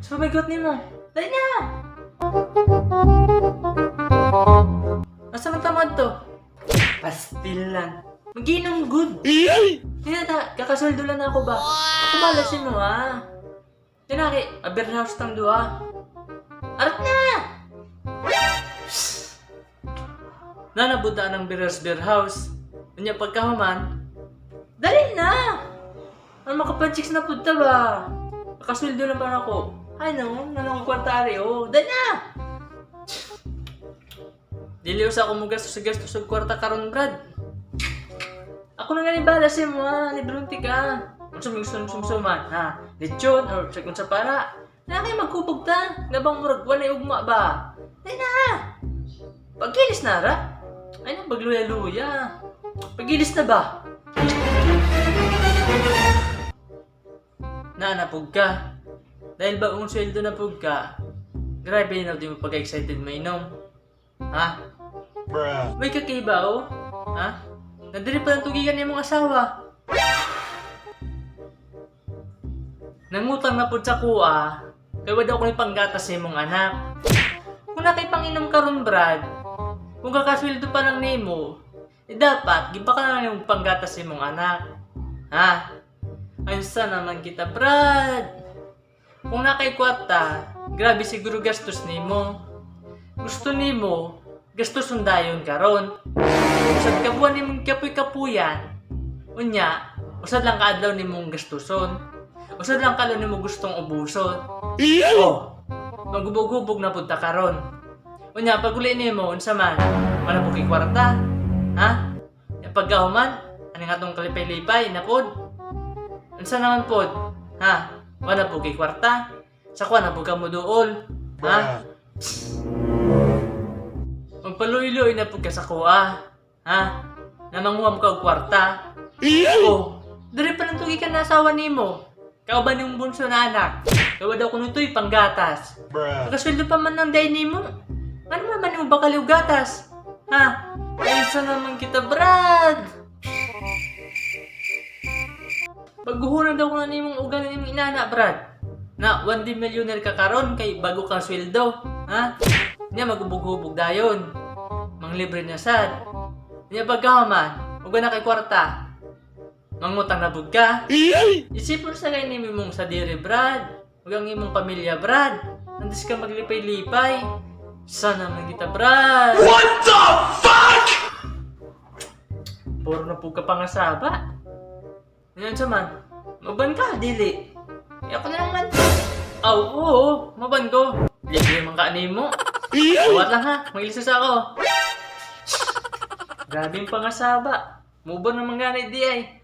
Sa pamigot nimo. Dali na! Asa man tamad to? Pastilan. Maginom good. Kaya ta, kakasuldo lang ako ba? Ako malasin mo ha. Tinaki, aber house tang duha. Arat na! Nanabuta ng Beer's Beer House. Unya pagkahuman, dali na! Ano makapanchicks na punta ba? Kakasuldo lang ba ako? Ano? Nanong kwarta ari oh. Dali na! Dili usa ako mo gastos sa gastos og kwarta karon, Brad. Ako na nga ni bala sa mo ha, librunti ka. Unsa may gusto sumsuman, ha? Lechon or sa unsa para? Na kay magkubog ta. Nga bang murag walay ugma ba? Dali na! Pagkilis na ra? Ay na bagluya-luya. Pagkilis na ba? Naanapog ka. Dahil bagong sweldo na pug ka, grabe na di mo pagka-excited mainom. Ha? Bruh. May kakaiba oh. Ha? Nandiri pa ng tugigan ni mong asawa. Nangutang na pud sa kuha, kay wala ko ni panggatas sa imong anak. Kung nakay panginom karon Brad, kung kakasweldo pa lang nimo, eh dapat giba ka na lang yung panggatas sa imong anak. Ha? Ayun sa naman kita, Brad. Kung nakay kwarta, grabe siguro gastos nimo. Gusto nimo, gastos dayon karon. Usad ka buwan nimong kapoy-kapuyan. Unya, usad lang kaadlaw nimong gastuson. Usad lang kaadlaw nimo gustong ubuson. Oh, magubog-hubog na punta karon. Unya, pag uli nimo, unsa man, wala po kay kwarta. Ha? Nya pagkahuman, ani nga tong kalipay-lipay na pod. Unsa naman pod? Ha? Wala po kay kwarta. Sa kuha na po ka mo duol. Ha? Bruh. Magpaluy-luy na po ka sa kuha. Ha? Namanguha mo ka og kwarta. Oh, diri pa nang tugi ka na asawa nimo. Kauban yung bunso na anak. Kawa daw kuno to'y panggatas. Bruh. Nakasweldo pa man ng day nimo. Ano naman yung bakaliw gatas? Ha? Ayun naman kita, Brad! Pagguhunan daw ko na nimong ugali nimong inana, Brad. Na, one day millionaire ka karon kay bago kang sweldo. Ha? Niya magubog-hubog dayon. Manglibre niya sad. Niya pagkahuman, uga na kay kwarta. Mangutang na bug ka. Isipon sa kay nimi mong sadiri, Brad. Huwag ang imong pamilya, Brad. Nandis ka maglipay-lipay. Sana man kita, Brad. What the fuck? Puro na po ka pangasaba. Ngayon sa man, maban ka, dili. Eh, ako na lang man. Aw, oo, maban ko. Libre man ka mo. Buhat lang ha, magilisas ako. Grabe yung pangasaba. Muban naman gani di ay.